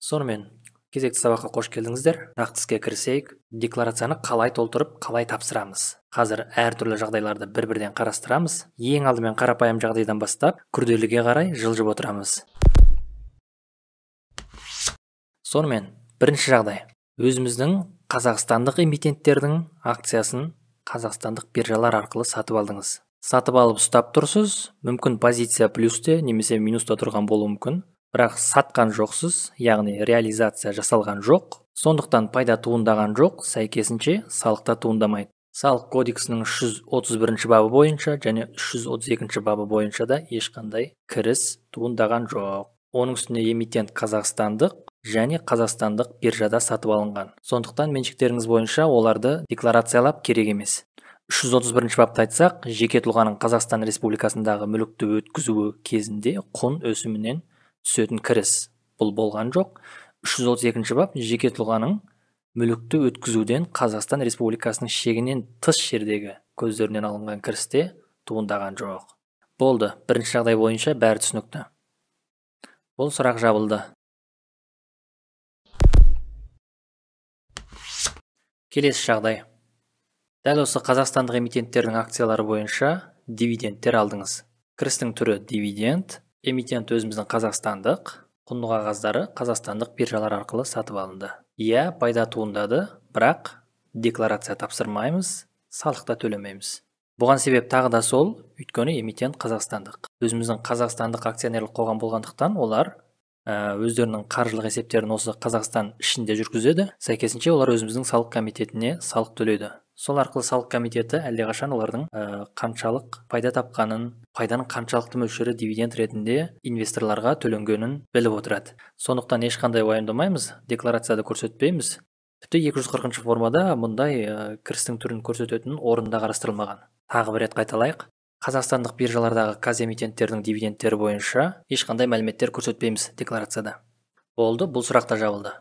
Сонымен, кезекті сабаққа қош келдіңіздер. Нақты іске кірісейік. Декларацияны қалай толтырып, қалай тапсырамыз? Қазір әртүрлі жағдайларды бір-бірден қарастырамыз. Ең алдымен қарапайым жағдайдан бастап, күрделіге қарай жылжып отырамыз. Сонымен, бірінші жағдай. Өзіміздің қазақстандық эмитенттердің акциясын қазақстандық биржалар арқылы сатып алдыңыз. Сатып алып ұстап тұрсыз, мүмкін позиция плюсте немесе минуста тұрған болуы мүмкін. Бірақ сатқан жоқсыз, яғни реализация жасалған жоқ, сондықтан пайда туындаған жоқ, сәйкесінше салық та туындамайды. Салық кодексінің 331 бабы бойынша және 332 бабы бойынша да ешқандай кіріс туындаған жоқ. Оның үстіне эмитент қазақстандық және қазақстандық биржада сатып алынған. Сондықтан меншіктеріңіз бойынша оларды декларациялап керек емес. 331 бапты айтсақ, жеке тұлғаның Қазақстан Республикасындағы мүлікті өткізуі кезінде құн өсімінен түсетін кіріс. Бұл болған жоқ. 332 бап жеке тұлғаның мүлікті өткізуден Қазақстан Республикасының шегінен тыс жердегі көздерінен алынған кірісте туындаған жоқ. Болды. Бірінші жағдай бойынша бәрі түсінікті. Бұл сұрақ жабылды. Келесі жағдай. Дәл осы қазақстандық эмитенттердің акциялары бойынша дивидендтер алдыңыз. Кірістің түрі дивиденд. Эмитент өзіміздің қазақстандық, құнды қағаздары қазақстандық биржалар арқылы сатып алынды. Иә, пайда туындады, бірақ декларация тапсырмаймыз, салық та төлемейміз. Бұған себеп тағы да сол, өйткені эмитент қазақстандық. Өзіміздің қазақстандық акционерлік қоғам болғандықтан олар өздерінің қаржылық есептерін осы Қазақстан ішінде жүргізеді. Сәйкесінше олар өзіміздің салық комитетіне салық төлейді. Сол арқылы салық комитеті әлдеқашан олардың қаншалық пайда тапқанын, пайданың қаншалықты мөлшері дивиденд ретінде инвесторларға төленгенін біліп отырады. Сондықтан ешқандай уайымдамаймыз, декларацияда көрсетпейміз. Тіпті 240 формада мұндай кірістің түрін көрсететін орында қарастырылмаған. Тағы бір рет қайталайық. Қазақстандық биржалардағы казэмитенттердің дивидендтері бойынша ешқандай мәліметтер көрсетпейміз декларацияда. Болды, бұл сұрақ та жабылды.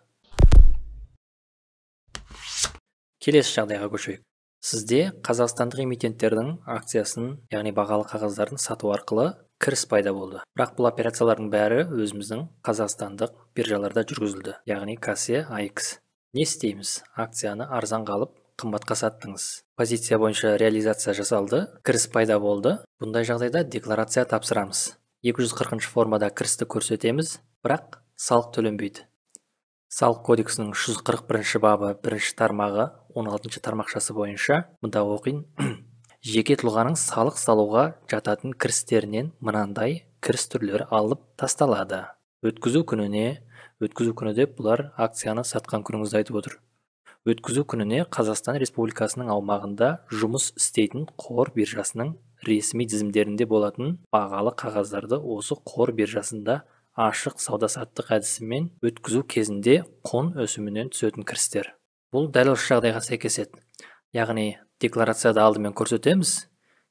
Келесі жағдайға көшейік. Сізде қазақстандық эмитенттердің акциясын, яғни бағалы қағаздарын сату арқылы кіріс пайда болды. Бірақ бұл операциялардың бәрі өзіміздің қазақстандық биржаларда жүргізілді, яғни KASE, AIX. Не істейміз? Акцияны арзанға алып, қымбатқа саттыңыз. Позиция бойынша реализация жасалды, кіріс пайда болды. Бұндай жағдайда декларация тапсырамыз. 240 формада кірісті көрсетеміз, бірақ салық төленбейді. Салық кодексінің 341 бабы 1 тармағы 16 тармақшасы бойынша мұнда оқиын. Жеке тұлғаның салық салуға жататын кірістерінен мынандай кіріс түрлері алып тасталады. Өткізу күніне, өткізу күні деп бұлар акцияны сатқан күніңізді айтып отыр. Өткізу күніне Қазақстан Республикасының аумағында жұмыс істейтін қор биржасының ресми тізімдерінде болатын бағалы қағаздарды осы қор биржасында ашық сауда-саттық әдісімен өткізу кезінде құн өсімінен түсетін кірістер. Бұл дәл осы жағдайға сәйкес еді. Яғни декларацияда алдымен көрсетеміз,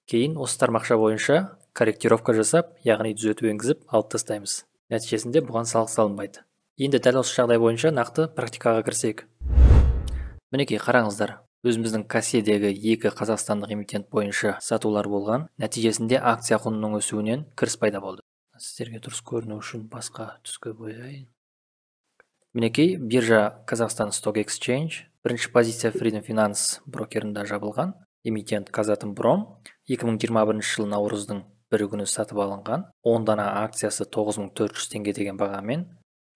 кейін осы тармақша бойынша корректировка жасап, яғни түзету енгізіп алып тастаймыз. Нәтижесінде бұған салық салынбайды. Енді дәл осы жағдай бойынша нақты практикаға кірісейік. Мінекей қараңыздар, өзіміздің KASE-дегі екі қазақстандық эмитент бойынша сатулар болған, нәтижесінде акция құнының өсуінен кіріс пайда болды. Сіздерге дұрыс көріну үшін басқа түске бояйын. Мінекей биржа Қазақстан Stock Exchange, бірінші позиция Freedom Finance брокерінде жабылған, эмитент Казатомпром, 2021 жылы наурыздың 1 күні сатып алынған, 10 дана акциясы 9400 теңге деген бағамен,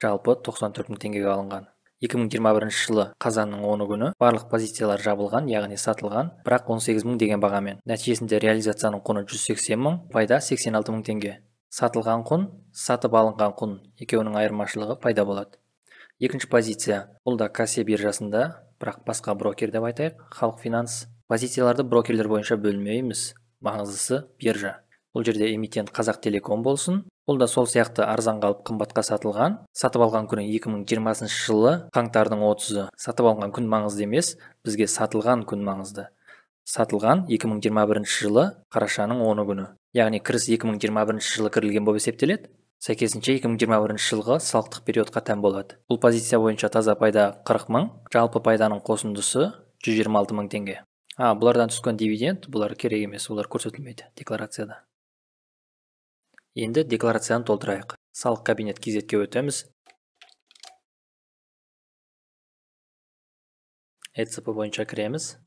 жалпы 94 000 теңгеге алынған. 2021 жылы қазанның 10 күні барлық позициялар жабылған, яғни сатылған, бірақ 18 000 деген бағамен. Нәтижесінде реализацияның құны 180 000, пайда 86 000 теңге. Сатылған құн, сатып алынған құн екеуінің айырмашылығы пайда болады. Екінші позиция, бұл да KASE биржасында, бірақ басқа брокер деп айтайық, Халық Финанс. Позицияларды брокерлер бойынша бөлмейміз, маңыздысы биржа. Бұл жерде эмитент Қазақ Телеком болсын. Бұл да сол сияқты арзанға алып қымбатқа сатылған. Сатып алған күні 2020 жылы қаңтардың 30-ы. Сатып алған күн маңызды емес, бізге сатылған күн маңызды. Сатылған 2021 жылы қарашаның 10 күні. Яғни кіріс 2021 жылы кірілген болып есептеледі. Сәйкесінше 2021 жылғы салықтық периодқа тән болады. Бұл позиция бойынша таза пайда 40 000, жалпы пайданың қосындысы 126 000 теңге. Бұлардан түскен дивиденд, бұлар керек емес, олар көрсетілмейді декларацияда. Енді декларацияны толтырайық. Салық кабинет KZ-ке өтеміз. ЭЦП бойынша кіреміз.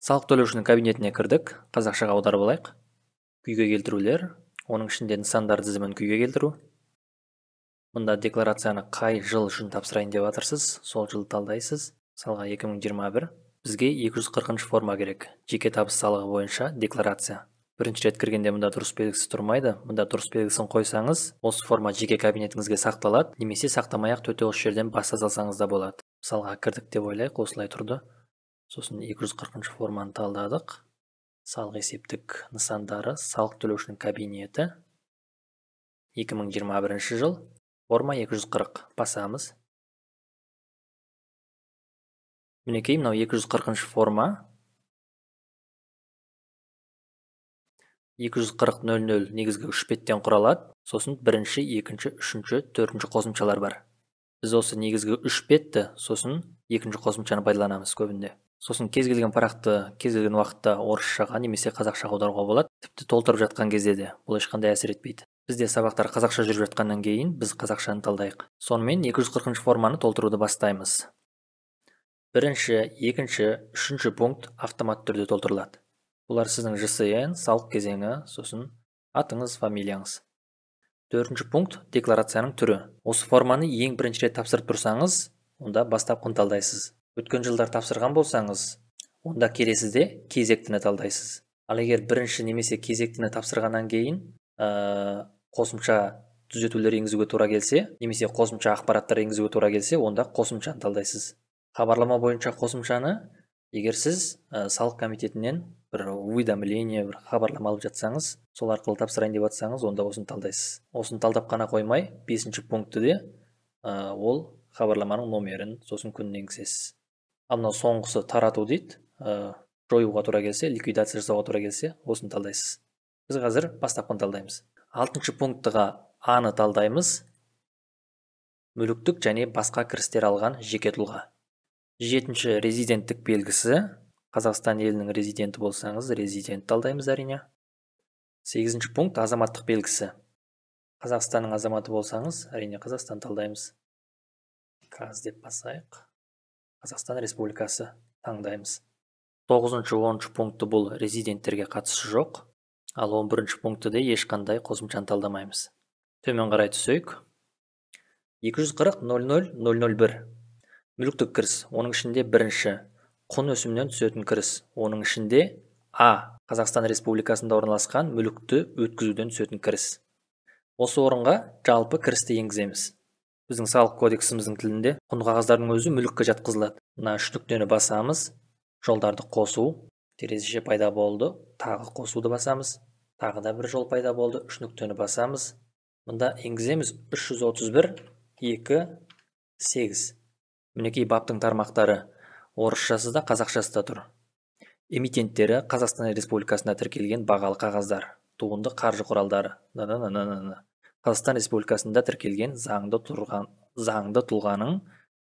Салық төлеушінің кабинетіне кірдік. Қазақшаға аударып алайық. Күйге келтірулер, оның ішінде нысандар тізімін күйге келтіру. Мұнда декларацияны қай жыл үшін тапсырайын деп жатырсыз, сол жылды талдайсыз. Мысалға 2021. Бізге 240 форма керек. Жеке табыс салығы бойынша декларация. Бірінші рет кіргенде мұнда дұрыс белгісі тұрмайды. Мұнда дұрыс белгісін қойсаңыз, осы форма жеке кабинетіңізге сақталады, немесе сақтамай-ақ төте осы жерден баса салсаңыз да болады. Мысалға кірдік деп ойлайық, осылай тұрды. Сосын 240 форманы талдадық. Салық есептік нысандары, салық төлеушінің кабинеті. 2021 жыл, форма 240 басамыз. Мінекей, мынау 240 форма. 240.00 негізгі үш беттен құралады. Сосын бірінші, екінші, үшінші, төртінші қосымшалар бар. Біз осы негізгі үш бетті, сосын екінші қосымшаны пайдаланамыз көбінде. Сосын кез келген парақты кез келген уақытта орысшаға немесе қазақшаға аударуға болады. Тіпті толтырып жатқан кезде де бұл ешқандай әсер етпейді. Бізде сабақтар қазақша жүріп жатқаннан кейін біз қазақшаны талдайық. Сонымен 240 форманы толтыруды бастаймыз. Бірінші, екінші, үшінші пункт автомат түрде толтырылады. Бұлар сіздің ЖСН, салық кезеңі, сосын атыңыз, фамилияңыз. Төртінші пункт декларацияның түрі. Осы форманы ең бірінші рет тапсырып тұрсаңыз, онда бастапқыны талдайсыз. Өткен жылдар тапсырған болсаңыз, онда келесіде кезектіні талдайсыз. Ал егер бірінші немесе кезектіні тапсырғаннан кейін қосымша түзетулер енгізуге тура келсе, немесе қосымша ақпараттар енгізуге тура келсе, онда қосымшаны талдайсыз. Хабарлама бойынша қосымшаны, егер сіз салық комитетінен бір уведомление, бір хабарлама алып жатсаңыз, сол арқылы тапсырайын деп жатсаңыз, онда осыны талдайсыз. Осыны талдап қана қоймай, 5-ші пунктіде де ол хабарламаның номерін, сосын күнін енгізесіз. Ал мынау соңғысы тарату дейді, жоюға тура келсе, ликвидация жасауға тура келсе, осыны талдайсыз. Біз қазір бастапқыны талдаймыз. 6-шы пунктіға А-ны талдаймыз. Мүліктік және басқа кірістер алған жеке тұлға. 7-ші резиденттік белгісі. Қазақстан елінің резиденті болсаңыз, резидент талдаймыз әрине. 8-ші пункт азаматтық белгісі. Қазақстанның азаматы болсаңыз, әрине Қазақстан талдаймыз. Каз деп басайық. Қазақстан Республикасы таңдаймыз. 9-шы, 10-шы пункті бұл резиденттерге қатысы жоқ. Ал 11-ші пунктіде ешқандай қосымшаны талдамаймыз. Төмен қарай түсейік. 240.00.001 мүліктік кіріс. Оның ішінде бірінші құн өсімінен түсетін кіріс. Оның ішінде А. Қазақстан Республикасында орналасқан мүлікті өткізуден түсетін кіріс. Осы орынға жалпы кірісті енгіземіз. Біздің салық кодексіміздің тілінде құн қағаздардың өзі мүлікке жатқызылады. Мына үш нүктені басамыз, жолдарды қосу, терезеше пайда болды, тағы қосуды басамыз, тағы да бір жол пайда болды, үш нүктені басамыз. Мұнда енгіземіз 331, 2, 8. Мінекей баптың тармақтары орысшасы да қазақшасы да тұр. Эмитенттері Қазақстан Республикасында тіркелген бағалы қағаздар, туынды қаржы құралдары, Қазақстан Республикасында тіркелген заңды тұлғаның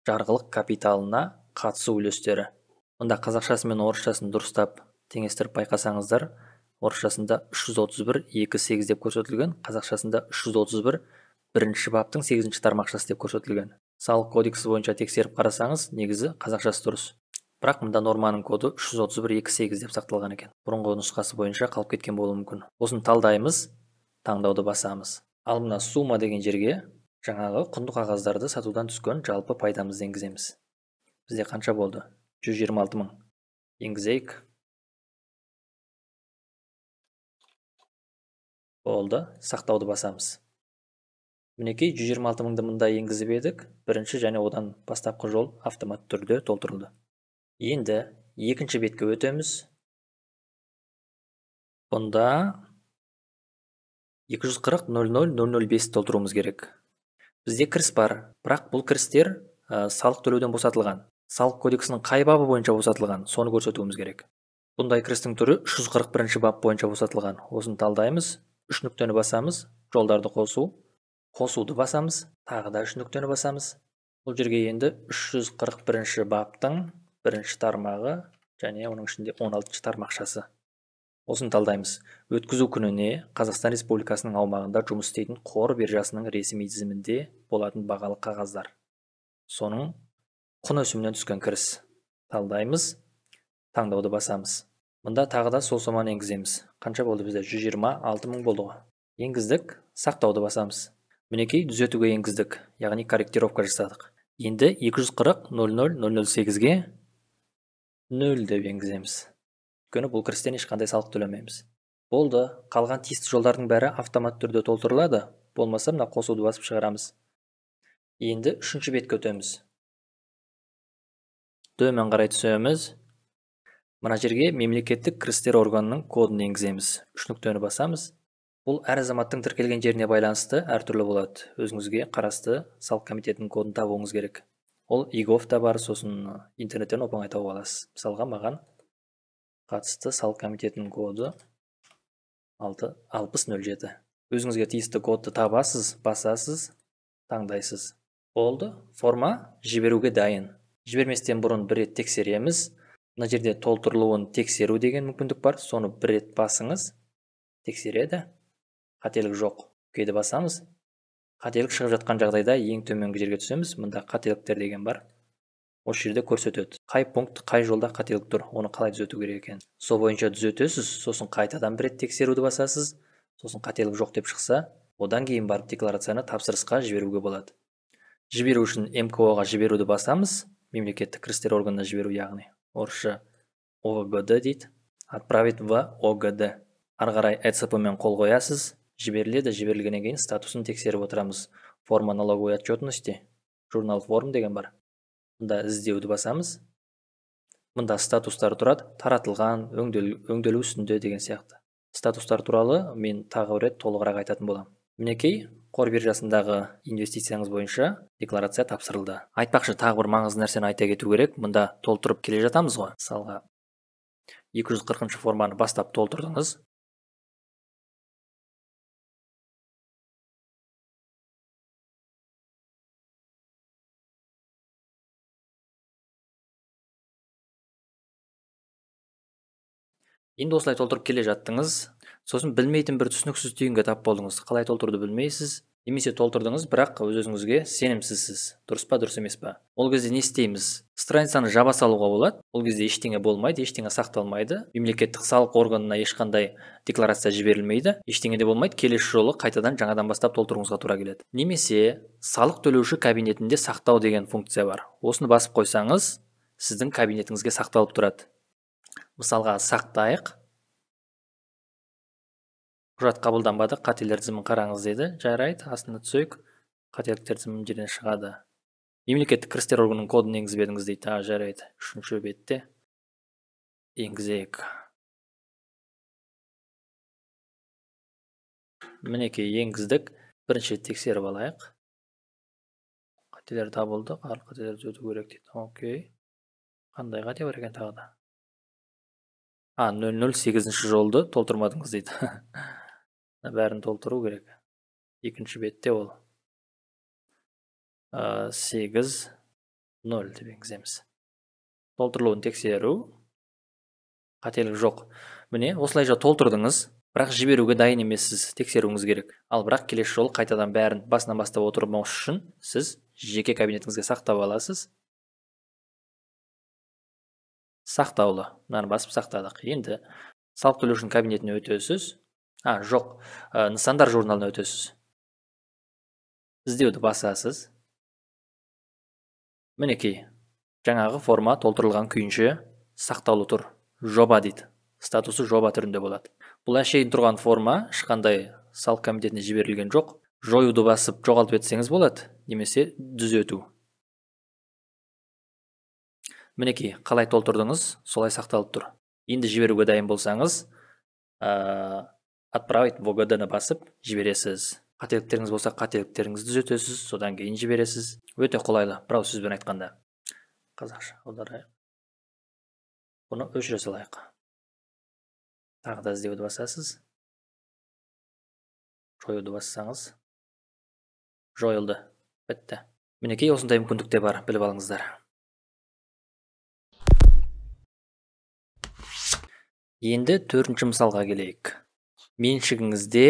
жарғылық капиталына қатысу үлестері. Мұнда қазақшасы мен орысшасын дұрыстап теңестіріп байқасаңыздар, орысшасында 331, 2, 8 деп көрсетілген, қазақшасында 331, бірінші баптың 8-ші тармақшасы деп көрсетілген. Салық кодексі бойынша тексеріп қарасаңыз, негізі қазақшасы дұрыс. Бірақ мұнда норманың коды 331, 2, 8 деп сақталған екен. Бұрынғы нұсқасы бойынша қалып кеткен болуы мүмкін. Осыны талдаймыз, таңдауды басамыз. Ал мына сумма деген жерге жаңағы құнды қағаздарды сатудан түскен жалпы пайдамызды енгіземіз. Бізде қанша болды? 126 мың. Енгізейік. Болды, сақтауды басамыз. Мінекей 126 мыңды мында енгізіп едік. Бірінші және одан бастапқы жол автомат түрде толтырылды. Енді екінші бетке өтеміз. Бұнда 240.00.005 толтыруымыз керек. Бізде кіріс бар, бірақ бұл кірістер салық төлеуден босатылған. Салық кодексінің қай бабы бойынша босатылған, соны көрсетуіміз керек. Бұндай кірістің түрі 341 бап бойынша босатылған. Осыны талдаймыз, үш нүктені басамыз, жолдарды қосу, қосуды басамыз, тағы да үш нүктені басамыз. Бұл жерге енді 341 баптың бірінші тармағы және оның ішінде 16 тармақшасы. Осыны талдаймыз. Өткізу күніне Қазақстан Республикасының аумағында жұмыс істейтін қор биржасының ресми тізімінде болатын бағалы қағаздар. Соның құн өсімінен түскен кіріс. Талдаймыз, таңдауды басамыз. Мұнда тағы да сол соманы енгіземіз. Қанша болды бізде? 126 мың болды ғой. Енгіздік, сақтауды басамыз. Мінекей түзетуге енгіздік, яғни корректировка жасадық. Енді 240 00 008-ге 0 деп енгіземіз. Өйткені бұл кірістен ешқандай салық төлемейміз. Болды, қалған тиісті жолдардың бәрі автомат түрде толтырылады. Болмаса мына қосуды басып шығарамыз. Енді үшінші бетке өтеміз. Төмен қарай түсеміз. Мына жерге мемлекеттік кірістер органының кодын енгіземіз. Үш нүктені басамыз. Бұл әр азаматтың тіркелген жеріне байланысты әртүрлі болады. Өзіңізге қарасты салық комитетінің кодын табуыңыз керек. Ол eGov-та бар, сосын интернеттен оп-оңай тауып аласыз. Мысалға маған қатысты салық комитетінің коды 66007. Өзіңізге тиісті кодты табасыз, басасыз, таңдайсыз. Болды, форма жіберуге дайын. Жіберместен бұрын бір рет тексереміз. Мына жерде толтырылуын тексеру деген мүмкіндік бар. Соны бір рет басыңыз, тексереді. Қателік жоқ. Окейді басамыз. Қателік шығып жатқан жағдайда ең төменгі жерге түсеміз. Мында қателіктер деген бар. Осы жерде көрсетеді. Қай пункт, қай жолда қателік тұр, оны қалай түзету керек екен. Сол бойынша түзетесіз, сосын қайтадан бір рет тексеруді басасыз. Сосын қателік жоқ деп шықса, одан кейін барып декларацияны тапсырысқа жіберуге болады. Жіберу үшін МКО-ға жіберуді басамыз. Мемлекеттік кірістер органына жіберу, яғни орысша ОГД дейді. Отправить в ОГД. Ары қарай ЭЦП-мен қол қоясыз. Жіберіледі, жіберілгеннен кейін статусын тексеріп отырамыз. Форма налоговой отчетности, журнал форм деген бар. Мұнда іздеуді басамыз. Мұнда статустар тұрады, таратылған, өңделу үстінде деген сияқты. Статустар туралы мен тағы бір рет толығырақ айтатын боламын. Мінекей, қор биржасындағы инвестицияңыз бойынша декларация тапсырылды. Айтпақшы, тағы бір маңызды нәрсені айта кету керек. Мұнда толтырып келе жатамыз ғой. Мысалға, 240 форманы бастап толтырдыңыз. Енді осылай толтырып келе жаттыңыз. Сосын білмейтін бір түсініксіз түйінге тап болдыңыз. Қалай толтыруды білмейсіз, немесе толтырдыңыз, бірақ өз-өзіңізге сенімсізсіз. Дұрыс па, дұрыс емес па? Ол кезде не істейміз? Страницаны жаба салуға болады. Ол кезде ештеңе болмайды, ештеңе сақталмайды. Мемлекеттік салық органына ешқандай декларация жіберілмейді. Ештеңе де болмайды. Келесі жолы қайтадан жаңадан бастап толтыруыңызға тура келеді. Немесе салық төлеуші кабинетінде сақтау деген функция бар. Осыны басып қойсаңыз, сіздің кабинетіңізге сақталып тұрады. Мысалға сақтайық. Құжат қабылданбады, қателер тізімін қараңыз деді. Жарайды, астына түсейік. Қателіктер тізімі жерден шығады. Мемлекеттік кірістер органының кодын енгізбедіңіз дейді. Жарайды, үшінші бетте енгізейік. Мінекей енгіздік. Бірінші рет тексеріп алайық. Қателер табылды, қателер түзету керек дейді. Окей. Қандай қате бар екен тағы да? 008 жолды толтырмадыңыз дейді. Бәрін толтыру керек. Екінші бетте ол 8 0 деп енгіземіз. Толтырылуын тексеру. Қателік жоқ. Міне, осылайша толтырдыңыз, бірақ жіберуге дайын емессіз, тексеруіңіз керек. Ал бірақ келесі жолы қайтадан бәрін басынан бастап отырмау үшін сіз жеке кабинетіңізге сақтап аласыз. Сақтаулы. Мынаны басып сақтадық. Енді салық төлеушінің кабинетіне өтесіз. Жоқ, нысандар журналына өтесіз. Іздеуді басасыз. Мінекей, жаңағы форма толтырылған күйінше сақтаулы тұр. Жоба дейді. Статусы жоба түрінде болады. Бұл әшейін тұрған форма, ешқандай салық комитетіне жіберілген жоқ. Жоюды басып жоғалтып етсеңіз болады, немесе түзету. Мінекей, қалай толтырдыңыз, солай сақталып тұр. Енді жіберуге дайын болсаңыз, отправить в ОГД-ны басып жібересіз. Қателіктеріңіз болса, қателіктеріңізді түзетесіз, содан кейін жібересіз. Өте қолайлы, бір ауыз сөзбен айтқанда. Қазақша аударайық. Бұны өшіре салайық. Тағы да іздеуді басасыз. Жоюды бассаңыз, жойылды. Бітті. Мінекей, осындай мүмкіндік те бар, біліп алыңыздар. Енді төртінші мысалға келейік. Меншігіңізде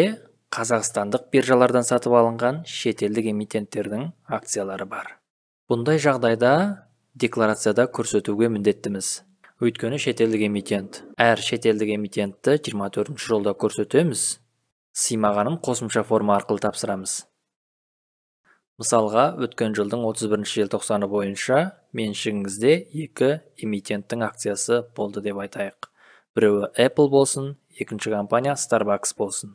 қазақстандық биржалардан сатып алынған шетелдік эмитенттердің акциялары бар. Бұндай жағдайда декларацияда көрсетуге міндеттіміз. Өйткені шетелдік эмитент, әр шетелдік эмитентті 24 жолда көрсетеміз, сыймағанын қосымша форма арқылы тапсырамыз. Мысалға, өткен жылдың 31 желтоқсаны бойынша меншігіңізде 2 эмитенттің акциясы болды деп айтайық. Біреуі Apple болсын, екінші компания Starbucks болсын.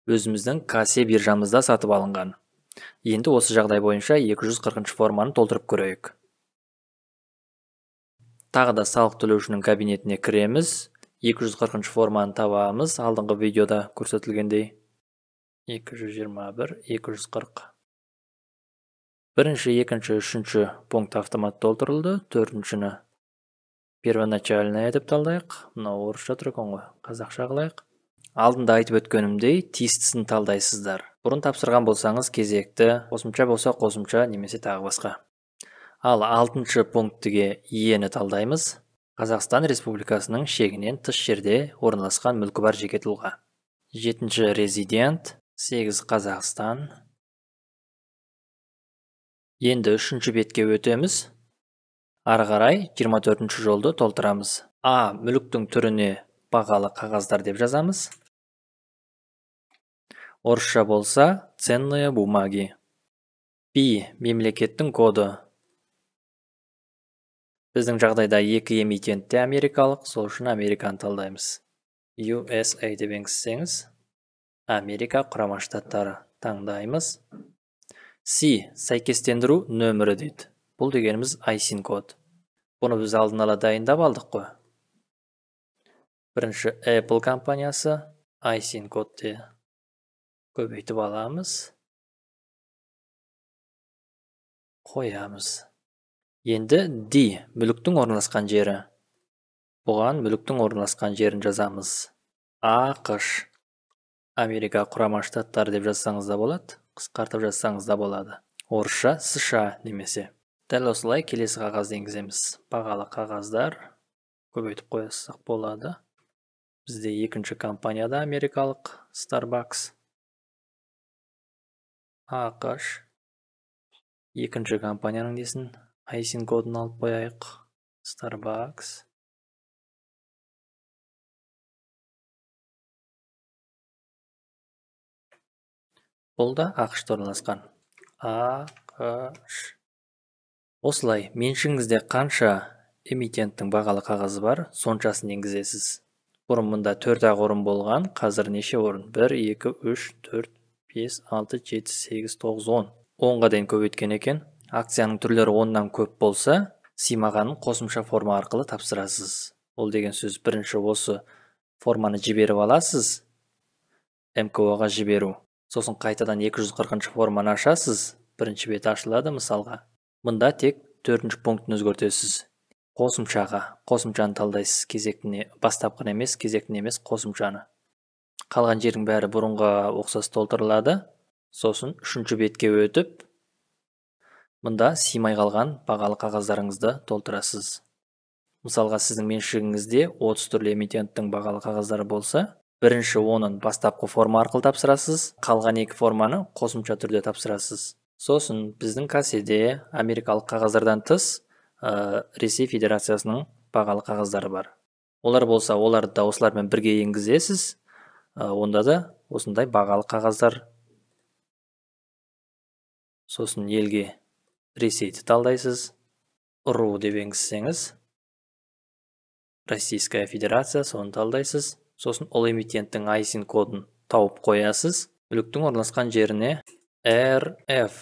Өзіміздің KASE биржамызда сатып алынған. Енді осы жағдай бойынша 240 форманы толтырып көрейік. Тағы да салық төлеушінің кабинетіне кіреміз. 240 форманы табамыз, алдыңғы видеода көрсетілгендей. 221, 240. Бірінші, екінші, үшінші пункт автомат толтырылды. Төртіншіні первоначальная деп талдайық. Мынау орысша тұр екен ғой, қазақша қылайық. Алдында айтып өткенімдей, тиістісін талдайсыздар. Бұрын тапсырған болсаңыз кезекті, қосымша болса қосымша немесе тағы басқа. Ал алтыншы пунктіге иені талдаймыз. Қазақстан Республикасының шегінен тыс жерде орналасқан мүлкі бар жеке тұлға. Жетінші резидент, 8 Қазақстан. Енді үшінші бетке өтеміз. Ары қарай 24 жолды толтырамыз. А мүліктің түріне бағалы қағаздар деп жазамыз. Орысша болса ценные бумаги. Б мемлекеттің коды. Біздің жағдайда екі эмитент те америкалық, сол үшін Американы талдаймыз. USA деп енгізсеңіз, Америка Құрама Штаттары таңдаймыз. C сәйкестендіру нөмірі дейді. Бұл дегеніміз ISIN код. Бұны біз алдын ала дайындап алдық қой. Бірінші Apple компаниясы ISIN кодты көбейтіп аламыз. Қоямыз. Енді D мүліктің орналасқан жері. Бұған мүліктің орналасқан жерін жазамыз. АҚШ. Америка Құрама Штаттары деп жазсаңыз да болады, қысқартып жазсаңыз да болады. Орысша США немесе. Дәл осылай келесі қағазды енгіземіз. Бағалы қағаздар көбейтіп қойсақ болады. Бізде екінші компанияда америкалық Starbucks. АҚШ. Екінші компанияның несін? ISIN кодын алып қояйық. Starbucks. Бұл да АҚШ-та орналасқан. АҚШ. Осылай меншігіңізде қанша эмитенттің бағалы қағазы бар, соншасын енгізесіз. Бұрын мұнда 4-ақ орын болған, қазір неше орын? 1, 2, 3, 4, 5, 6, 7, 8, 9, 10. 10-ға дейін көбейткен екен. Акцияның түрлері 10-нан көп болса, сыймағанын қосымша форма арқылы тапсырасыз. Ол деген сөз бірінші осы форманы жіберіп аласыз, МКО-ға жіберу. Сосын қайтадан 240 форманы ашасыз, бірінші бет ашылады мысалға. Мұнда тек 4-ші пунктін өзгертесіз. Қосымшаға, қосымшаны талдайсыз, кезектіне, бастапқыны емес, кезектіні емес, қосымшаны. Қалған жердің бәрі бұрынға ұқсас толтырылады. Сосын 3-ші бетке өтіп, мұнда сыймай қалған бағалы қағаздарыңызды толтырасыз. Мысалға, сіздің меншігіңізде 30 түрлі эмитенттің бағалы қағаздары болса, бірінші 10-ын бастапқы форма арқылы тапсырасыз, қалған 2 форманы қосымша түрде тапсырасыз. Сосын біздің KASE-де америкалық қағаздардан тыс Ресей Федерациясының бағалы қағаздары бар. Олар болса, оларды да осылармен бірге енгізесіз. Онда да осындай бағалы қағаздар. Сосын елге Ресейді талдайсыз. РУ деп енгізсеңіз, Российская Федерация, соны талдайсыз. Сосын ол эмитенттің ISIN кодын тауып қоясыз. Мүліктің орналасқан жеріне РФ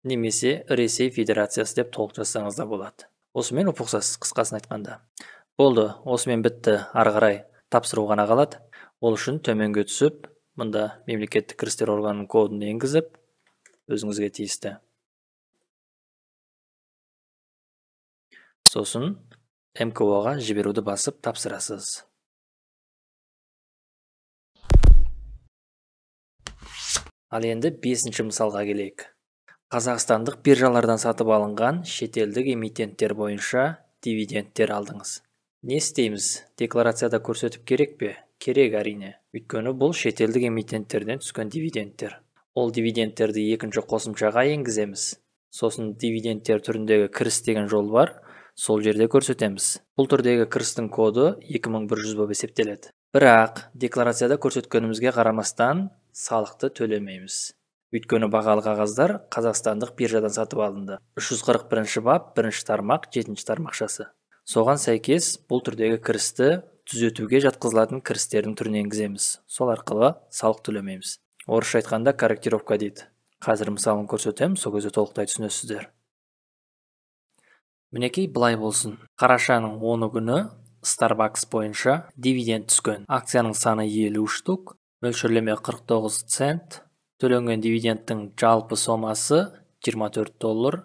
немесе Ресей Федерациясы деп толық жазсаңыз да болады. Осымен ұп-ұқсас, қысқасын айтқанда. Болды, осымен бітті. Ары қарай тапсыру ғана қалады. Ол үшін төменге түсіп, мұнда мемлекеттік кірістер органының кодын енгізіп, өзіңізге тиісті. Сосын МКО-ға жіберуді басып тапсырасыз. Ал енді 5-ші мысалға келейік. Қазақстандық биржалардан сатып алынған шетелдік эмитенттер бойынша дивидендтер алдыңыз. Не істейміз? Декларацияда көрсетіп керек пе? Керек әрине. Өйткені бұл шетелдік эмитенттерден түскен дивидендтер. Ол дивидендтерді екінші қосымшаға енгіземіз. Сосын дивидендтер түріндегі кіріс деген жол бар, сол жерде көрсетеміз. Бұл түрдегі кірістің коды 2100 болып есептеледі. Бірақ декларацияда көрсеткенімізге қарамастан салықты төлемейміз. Өйткені бағалы қағаздар қазақстандық биржадан сатып алынды. 341 бап, 1 тармақ, 7 тармақшасы. Соған сәйкес бұл түрдегі кірісті түзетуге жатқызылатын кірістердің түріне енгіземіз. Сол арқылы салық төлемейміз. Орысша айтқанда корректировка дейді. Қазір мысалын көрсетемін, сол кезде толықтай түсінесіздер. Мінекей былай болсын. Қарашаның 10 күні Starbucks бойынша дивиденд түскен. Акцияның саны 50 штук, мөлшерлеме 49 цент. Төленген дивидендтің жалпы сомасы 24 доллар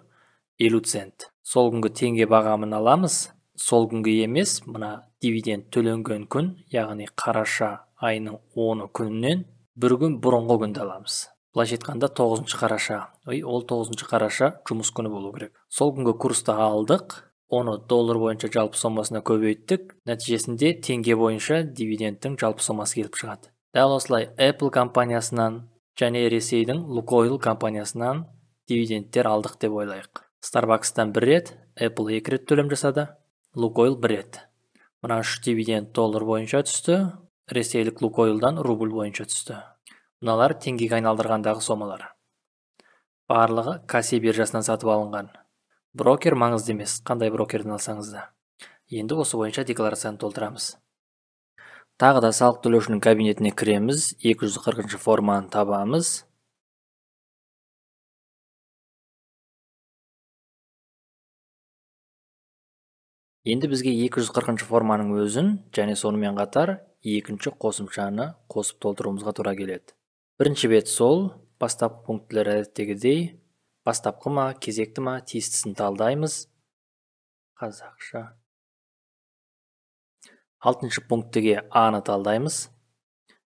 50 цент. Сол күнгі теңге бағамын аламыз. Сол күнгі емес, мына дивиденд төленген күн, яғни қараша айының 10 күнінен бір күн бұрынғы күнді аламыз. Былайша айтқанда 9 қараша. Ол 9 қараша жұмыс күні болу керек. Сол күнгі курсты алдық, оны доллар бойынша жалпы сомасына көбейттік. Нәтижесінде теңге бойынша дивидендтің жалпы сомасы келіп шығады. Дәл осылай Apple компаниясынан және Ресейдің Лукойл компаниясынан дивидендтер алдық деп ойлайық. Starbucks'тан бір рет, Apple 2 рет төлем жасады, Лукойл 1 рет. Мына 3 дивиденд доллар бойынша түсті, ресейлік Лукойлдан рубль бойынша түсті. Мыналар теңгеге айналдырғандағы сомалар. Барлығы KASE биржасынан сатып алынған. Брокер маңызды емес, қандай брокерден алсаңыз да. Енді осы бойынша декларацияны толтырамыз. Тағы да салық төлеушінің кабинетіне кіреміз, 240 форманы табамыз. Енді бізге 240 форманың өзін және сонымен қатар екінші қосымшаны қосып толтыруымызға тура келеді. Бірінші бет сол, бастапқы пунктілер әдеттегідей, бастапқы ма, кезекті ма, тиістісін талдаймыз. Қазақша. 6 пунктіге А-ны талдаймыз.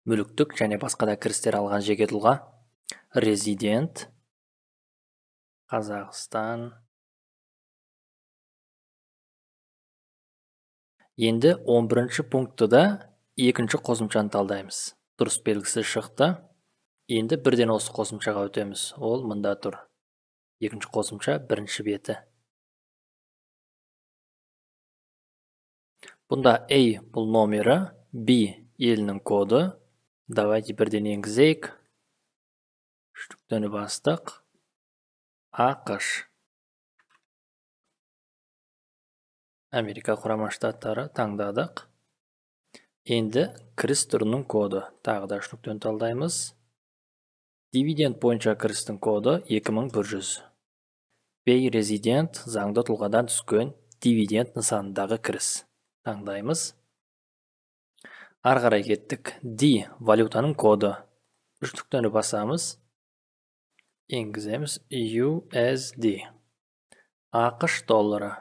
Мүліктік және басқа да кірістер алған жеке тұлға. Резидент. Қазақстан. Енді 11 пунктіда екінші қосымшаны талдаймыз. Дұрыс белгісі шықты. Енді бірден осы қосымшаға өтеміз. Ол мында тұр. Екінші қосымша бірінші беті. Бұнда A бұл номері, B елінің коды. Давайте бірден енгізейік. Үш нүктені бастық. АҚШ. Америка Құрама Штаттары таңдадық. Енді кіріс түрінің коды. Тағы да үш нүктені талдаймыз. Дивиденд бойынша кірістің коды 2100. Бейрезидент заңды тұлғадан түскен дивиденд нысанындағы кіріс. Таңдаймыз. Ары қарай кеттік. D валютаның коды. Үш нүктені басамыз. Енгіземіз USD. АҚШ доллары.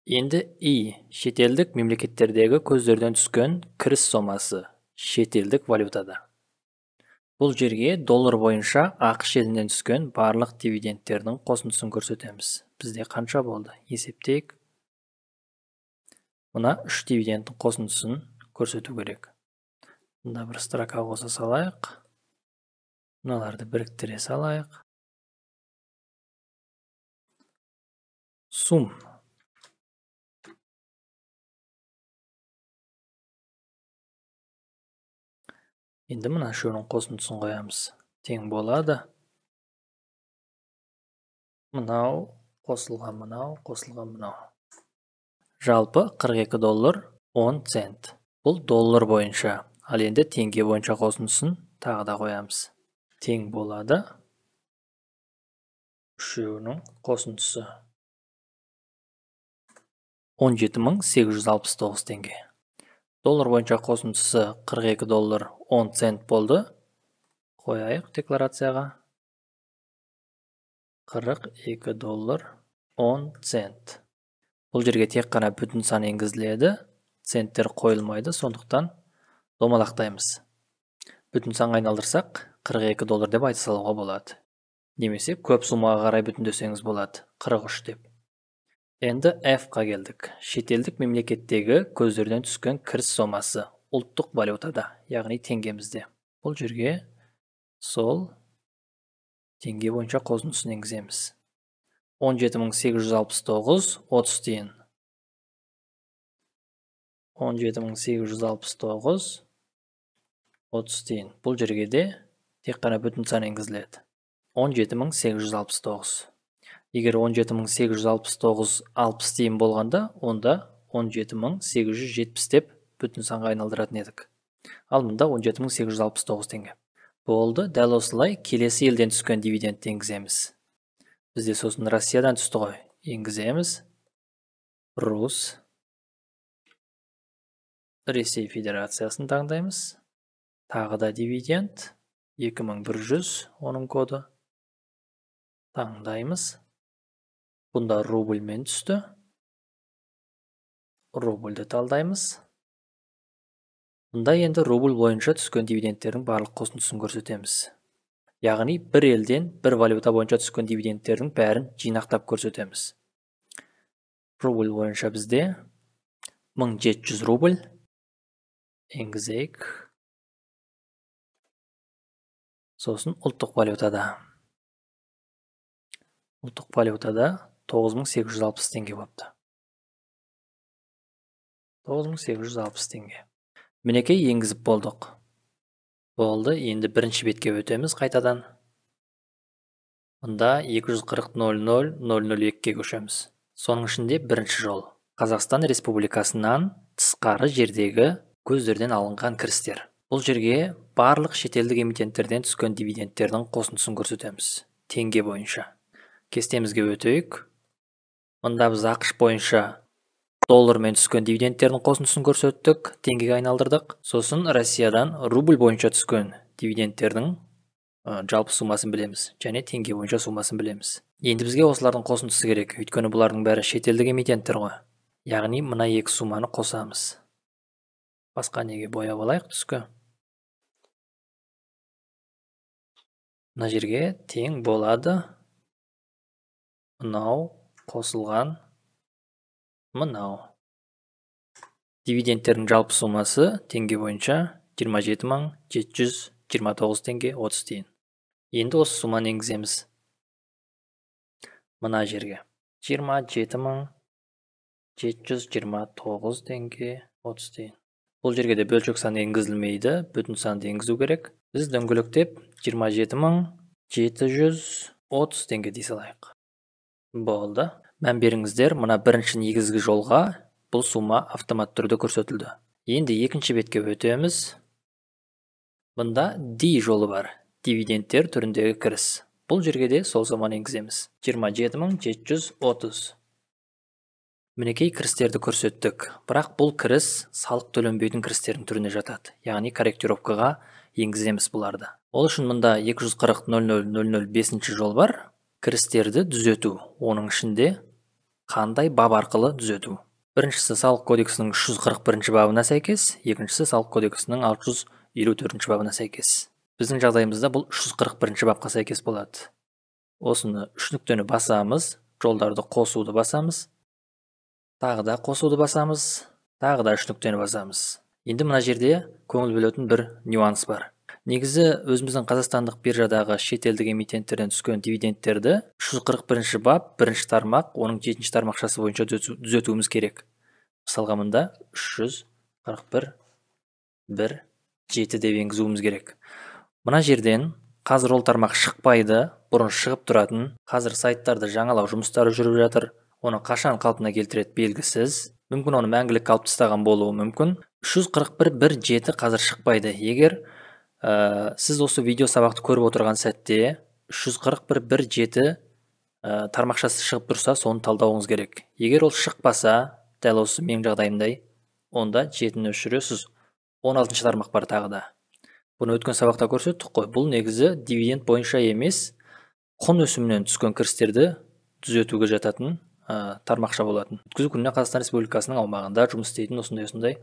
Енді I шетелдік мемлекеттердегі көздерден түскен кіріс сомасы шетелдік валютада. Бұл жерге доллар бойынша АҚШ елінен түскен барлық дивидендтердің қосындысын көрсетеміз. Бізде қанша болды? Есептейік. Мына 3 дивидендтің қосындысын көрсету керек. Мында бір строка қоса салайық. Мыналарды біріктіре салайық. Сум. Енді мына үшеуінің қосындысын қоямыз. Тең болады. Мынау қосылған мынау, қосылған мынау. Жалпы 42 доллар 10 цент. Бұл доллар бойынша. Ал енді теңге бойынша қосындысын тағы да қоямыз. Тең болады. Үшеуінің қосындысы 17 869 теңге. Доллар бойынша қосындысы 42 доллар 10 цент болды. Қояйық декларацияға. 42 доллар 10 цент. Бұл жерге тек қана бүтін сан енгізіледі, центтер қойылмайды, сондықтан домалақтаймыз. Бүтін санға айналдырсақ, 42 доллар деп айта салуға болады. Немесе көп суммаға қарай бүтіндесеңіз болады, 43 деп. Енді F-қа келдік. Шетелдік мемлекеттегі көздерден түскен кіріс сомасы ұлттық валютада, яғни теңгемізде. Бұл жерге сол теңге бойынша қосындысын енгіземіз. 17 869 30 тиын. 17 869 30 тиын. Бұл жерге де тек қана бүтін сан енгізіледі. 17 869. Егер 17 869 60 тиын болғанда, онда 17 870 деп бүтін санға айналдыратын едік. Ал мұнда 17 869 теңге. Болды, дәл осылай келесі елден түскен дивидендті енгіземіз. Бізде сосын Россиядан түсті ғой. Енгіземіз. Рус. Ресей Федерациясын таңдаймыз. Тағы да дивиденд. 2100 оның коды. Таңдаймыз. Бұнда рубльмен түсті. Рубльді талдаймыз. Мұнда енді рубль бойынша түскен дивидендтердің барлық қосындысын көрсетеміз. Яғни бір елден бір валюта бойынша түскен дивидендтердің бәрін жинақтап көрсетеміз. Рубль бойынша бізде 1700 рубль енгізейік. Сосын ұлттық валютада. Ұлттық валютада 9860 теңге болыпты. 9860 теңге. Мінекей, енгізіп болдық. Болды, енді бірінші бетке өтеміз қайтадан. Мұнда 240.00.002-ге көшеміз. Соның ішінде бірінші жол. Қазақстан Республикасынан тысқары жердегі көздерден алынған кірістер. Бұл жерге барлық шетелдік эмитенттерден түскен дивидендтердің қосындысын көрсетеміз. Теңге бойынша. Кестемізге өтейік. Мұнда біз АҚШ бойынша доллармен түскен дивидендтердің қосындысын көрсеттік, теңгеге айналдырдық. Сосын Россиядан рубль бойынша түскен дивидендтердің жалпы суммасын білеміз және теңге бойынша суммасын білеміз. Енді бізге осылардың қосындысы керек, өйткені бұлардың бәрі шетелдік эмитенттер ғой. Яғни мына екі сумманы қосамыз. Басқа неге бояп алайық түскі. Мына жерге тең болады. Мынау қосылған мынау. Дивидендтердің жалпы суммасы теңге бойынша 27 729 теңге 30 тиын. Енді осы сумманы енгіземіз. Мына жерге 27 729 теңге 30 тиын. Бұл жерге де бөлшек сан енгізілмейді, бүтін санды енгізу керек. Біз дөңгелектеп 27 730 теңге дей салайық. Болды. Мән беріңіздер, мына бірінші негізгі жолға бұл сумма автомат түрде көрсетілді. Енді екінші бетке өтеміз. Бұнда D жолы бар. Дивидендтер түріндегі кіріс. Бұл жерге де сол соманы енгіземіз. 27 730. Мінекей, кірістерді көрсеттік. Бірақ бұл кіріс салық төленбейтін кірістердің түріне жатады. Яғни корректировкаға енгіземіз бұларды. Ол үшін мұнда 240.00.005 жол бар. Кірістерді түзету. Оның ішінде қандай бап арқылы түзету? Біріншісі салық кодексінің 341 бабына сәйкес, екіншісі салық кодексінің 654 бабына сәйкес. Біздің жағдайымызда бұл 341 бапқа сәйкес болады. Осыны үш нүктені басамыз, жолдарды қосуды басамыз, тағы да қосуды басамыз, тағы да үш нүктені басамыз. Енді мына жерде көңіл бөлетін бір нюанс бар. Негізі өзіміздің қазақстандық биржадағы шетелдік эмитенттерден түскен дивидендтерді 341 бап, бірінші тармақ, оның жетінші тармақшасы бойынша түзетуіміз керек. Мысалға, мында 341 1 7 деп енгізуіміз керек. Мына жерден қазір ол тармақ шықпайды, бұрын шығып тұратын. Қазір сайттарды жаңалау жұмыстары жүріп жатыр. Оны қашан қалпына келтіреді, белгісіз. Мүмкін, оны мәңгілік алып тастаған болуы мүмкін. 341 1 7 қазір шықпайды. Егер сіз осы видео сабақты көріп отырған сәтте 341 1 7 тармақшасы шығып тұрса, соны талдауыңыз керек. Егер ол шықпаса, дәл осы менің жағдайымдай, онда жетіні өшіресіз. 16 тармақ бар тағы да. Бұны өткен сабақта көрсеттік қой. Бұл негізі дивиденд бойынша емес, құн өсімінен түскен кірістерді түзетуге жататын тармақша болатын. Өткізу күніне Қазақстан Республикасының аумағында жұмыс істейтін осындай осындай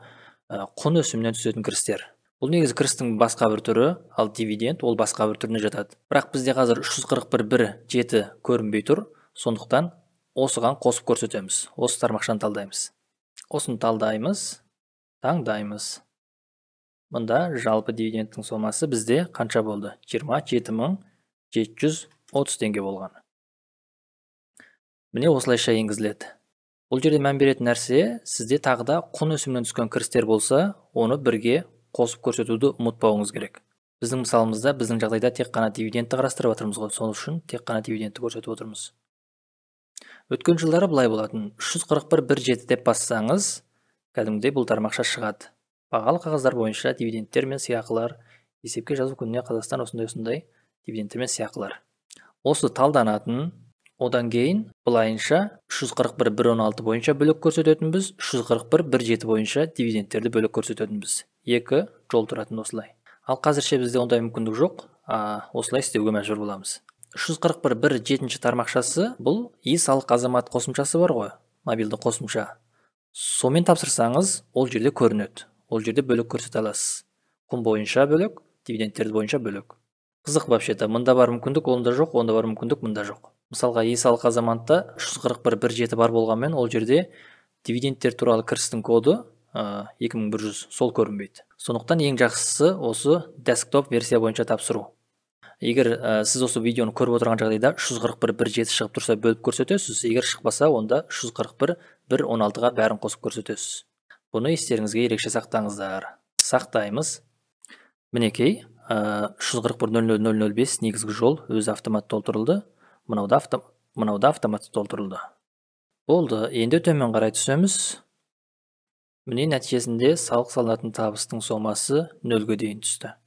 құн өсімінен түсетін кірістер. Бұл негізі кірістің басқа бір түрі, ал дивиденд ол басқа бір түріне жатады. Бірақ бізде қазір 341 1 7 көрінбей тұр, сондықтан осыған қосып көрсетеміз. Осы тармақшаны талдаймыз. Осыны талдаймыз, таңдаймыз. Мұнда жалпы дивидендтің сомасы бізде қанша болды? 27 730 теңге болған. Міне осылайша енгізіледі. Бұл жерде мән беретін нәрсе, сізде тағы да құн өсімінен түскен кірістер болса, оны бірге қосып көрсетуді ұмытпауыңыз керек. Біздің мысалымызда, біздің жағдайда тек қана дивидендті қарастырып отырмыз ғой, сол үшін тек қана дивидендті көрсетіп отырмыз. Өткен жылдары былай болатын, 341.17 деп бассаңыз, кәдімгідей бұл тармақша шығады. Бағалы қағаздар бойынша дивидендтер мен сыйақылар, есепке жазу күніне Қазақстан осындай-осындай дивидендтер мен сыйақылар. Осы талданатын, одан кейін былайынша 341.16 бойынша бөлек көрсететінбіз, 341.17 бойынша дивидендтерді бөлек көрсететінбіз. Екі жол тұратын осылай. Ал қазірше бізде ондай мүмкіндік жоқ, осылай істеуге мәжбүр боламыз. 341.17 тармақшасы бұл е-салық азамат қосымшасы бар ғой, мобильді қосымша. Сонымен тапсырсаңыз, ол жерде көрінеді. Ол жерде бөлек көрсете аласыз. Құн бойынша бөлек, дивидендтер бойынша бөлек. Қызық вообще-то, мында бар мүмкіндік, онда жоқ, онда бар мүмкіндік, мында жоқ. Мысалға, е-салық азаматта 341.17 бар болғанмен, ол жерде дивидендтер туралы кірістің коды 2100 сол көрінбейді. Сондықтан ең жақсысы осы десктоп версия бойынша тапсыру. Егер сіз осы видеоны көріп отырған жағдайда 341.17 шығып тұрса бөліп көрсетесіз, егер шықпаса онда 341.16-ға бәрін қосып көрсетесіз. Бұны естеріңізге ерекше сақтаңыздар. Сақтаймыз. Мінекей, 341.00005 негізгі жол өзі автомат толтырылды. Мынау да автомат толтырылды. Болды, енді төмен қарай түсеміз. Міне нәтижесінде салық салынатын табыстың сомасы 0-ге дейін түсті.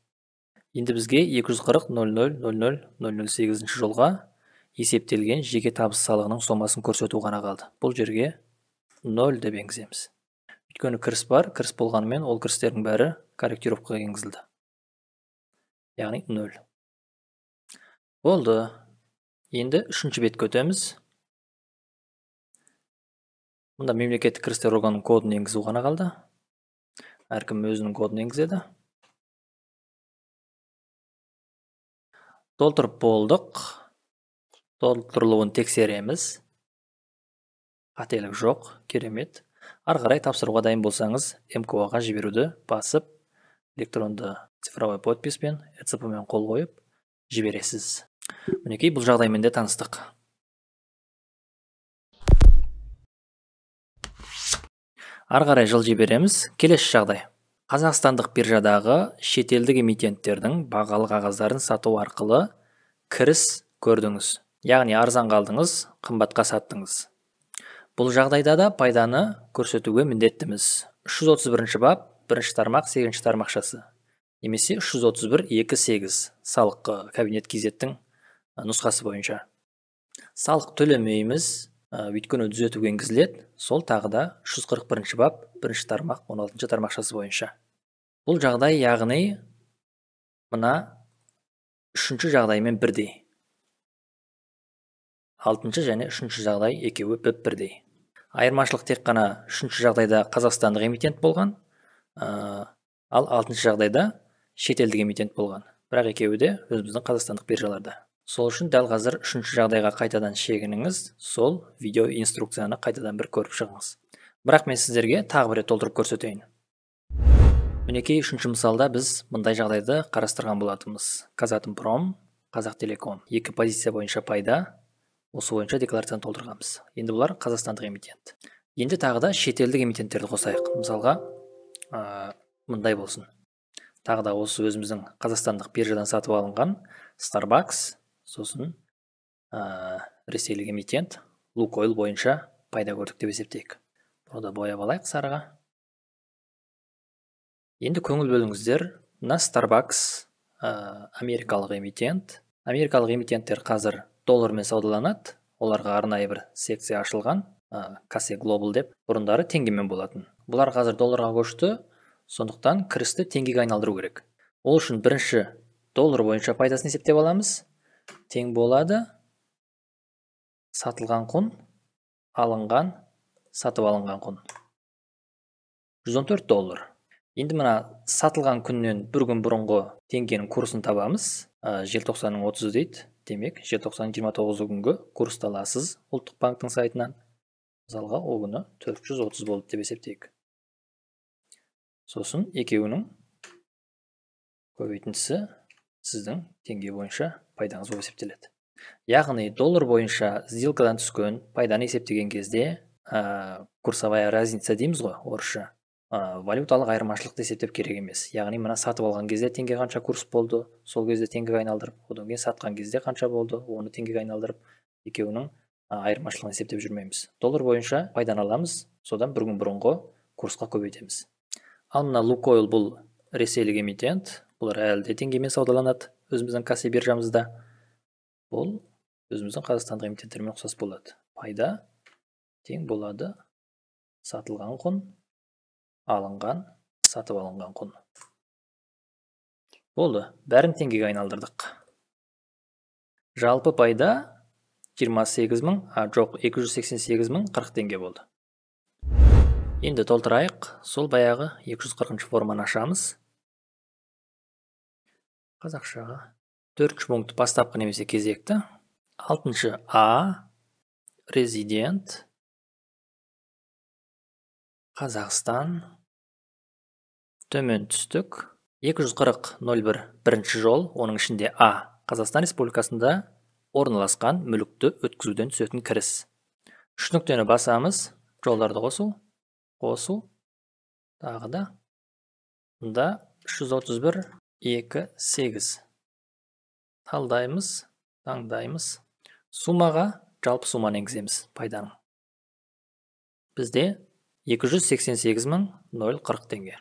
Енді бізге 240.00.00.008 жолға есептелген жеке табыс салығының сомасын көрсету ғана қалды. Бұл жерге 0 деп енгіземіз. Өйткені кіріс бар, кіріс болғанымен ол кірістердің бәрі корректировкаға енгізілді. Яғни 0. Болды. Енді үшінші бетке өтеміз. Мұнда мемлекеттік кірістер органының кодын енгізу ғана қалды. Әркім өзінің кодын енгізеді. Толтырып болдық. Толтырылуын тексереміз. Қателік жоқ, керемет. Ары қарай тапсыруға дайын болсаңыз, МКО-ға жіберуді басып, электронды цифровой подписпен, ЭЦП-мен қол қойып жібересіз. Мінекей, бұл жағдаймен де таныстық. Ары қарай жыл жібереміз. Келесі жағдай. Қазақстандық биржадағы шетелдік эмитенттердің бағалы қағаздарын сату арқылы кіріс көрдіңіз. Яғни арзанға алдыңыз, қымбатқа саттыңыз. Бұл жағдайда да пайданы көрсетуге міндеттіміз. 331 бап, 1 тармақ, 8 тармақшасы. Немесе 331.2.8 салық кабинет кз-тің нұсқасы бойынша. Салық төлемейміз, өйткені түзету енгізіледі, сол тағы да 341 бап, 1 тармақ, 16 тармақшасы бойынша. Бұл жағдай яғни мына 3-ші жағдаймен бірдей. 6-шы және 3-ші жағдай екеуі бірдей. Айырмашылық тек қана 3-ші жағдайда қазақстандық эмитент болған, ал 6-шы жағдайда шетелдік эмитент болған. Бірақ екеуі де өзіміздің қазақстандық биржаларда. Сол үшін дәл қазір 3-ші жағдайға қайтадан шегініңіз, сол видео инструкцияны қайтадан бір көріп шығыңыз. Бірақ мен сіздерге тағы бір рет толтырып көрсетейін. Мінекей, 3-ші мысалда біз мындай жағдайды қарастырған болатынбыз. Казатомпром, Қазақтелеком. Екі позиция бойынша пайда, осы бойынша декларацияны толтырғанбыз. Енді бұлар қазақстандық эмитент. Енді тағы да шетелдік эмитенттерді қосайық. Мысалға, мындай болсын. Тағы да осы өзіміздің қазақстандық биржадан сатып алынған Starbucks, сосын ресейлік эмитент Лукойл бойынша пайда көрдік деп есептейік. Бұны да бояп алайық сарыға. Енді көңіл бөліңіздер, мына Starbucks америкалық эмитент. Америкалық эмитенттер қазір доллармен саудаланады. Оларға арнайы бір секция ашылған, KASE Global деп. Бұрындары теңгемен болатын. Бұлар қазір долларға көшті, сондықтан кірісті теңгеге айналдыру керек. Ол үшін бірінші доллар бойынша пайдасын есептеп аламыз. Тең болады сатылған құн, алынған, сатып алынған құн. 114 доллар. Енді мына сатылған күннен бір күн бұрынғы теңгенің курсын табамыз. Желтоқсанның 30 дейді. Демек, желтоқсанның 29 күнгі курсты аласыз ұлттық банктің сайтынан. Мысалға, ол күні 430 болды деп есептейік. Сосын екеуінің көбейтіндісі сіздің теңге бойынша пайдаңыз болып есептеледі. Яғни доллар бойынша сделкадан түскен пайданы есептеген кезде курсовая разница дейміз ғой орысша. Валюталық айырмашылықты есептеп керек емес. Яғни мына сатып алған кезде теңге қанша курс болды, сол кезде теңгеге айналдырып, одан кейін сатқан кезде қанша болды, оны теңгеге айналдырып, екеуінің айырмашылығын есептеп жүрмейміз. Доллар бойынша пайданы аламыз, содан бір күн бұрынғы курсқа көбейтеміз. Ал мына Лукойл бұл ресейлік эмитент, бұлар әлі де теңгемен саудаланады өзіміздің KASE биржамызда. Бұл өзіміздің қазақстандық эмитенттермен ұқсас болады. Пайда тең болады сатылған құн, алынған, сатып алынған құн. Болды, бәрін теңгеге айналдырдық. Жалпы пайда 28 мың, жоқ, 288 мың 40 теңге болды. Енді толтырайық, сол баяғы 240 форманы ашамыз. Қазақшаға 4 пункт бастапқы немесе кезекті. 6 А, резидент, Қазақстан, төмен түстік, 240.01 бірінші жол, оның ішінде А, Қазақстан Республикасында орналасқан мүлікті өткізуден түсетін кіріс. 3 нүктені басамыз, жолдарды қосу, қосу, тағы да, мұнда 331, 2, 8. Талдаймыз, таңдаймыз. Сумаға жалпы суманы енгіземіз пайданың. Бізде 288 мың 040 теңге.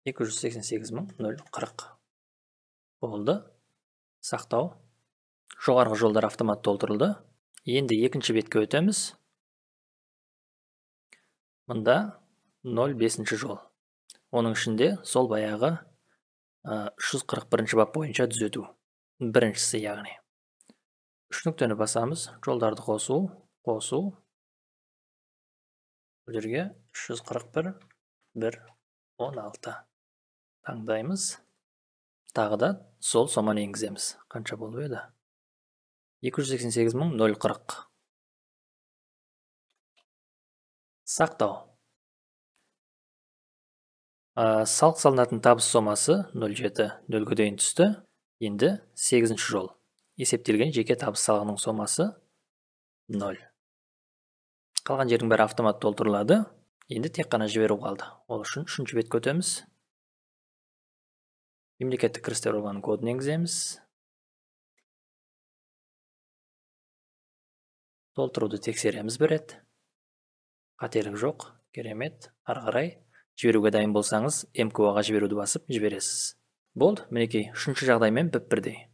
288 мың 040. Болды. Сақтау. Жоғарғы жолдар автомат толтырылды. Енді екінші бетке өтеміз. Мында 05 жол. Оның ішінде сол баяғы 341 бап бойынша түзету. Біріншісі яғни. 3 нүктені басамыз. Жолдарды қосу, қосу. Бұл жерге 341, 1, 16. Таңдаймыз. Тағы да сол соманы енгіземіз. Қанша болып еді? 288 мың 040. Сақтау. Салық салынатын табыс сомасы 0,7 нөлге дейін түсті. Енді 8 жол. Есептелген жеке табыс салығының сомасы 0. Қалған жердің бәрі автомат толтырылады. Енді тек қана жіберу қалды. Ол үшін 3-ші бетке өтеміз. Мемлекеттік кірістер органының кодын енгіземіз. Толтыруды тексереміз бір рет. Қателік жоқ, керемет. Ары қарай жіберуге дайын болсаңыз, МКО-ға жіберуді басып жібересіз. Болды, мінекей 3-ші жағдаймен біп-бірдей.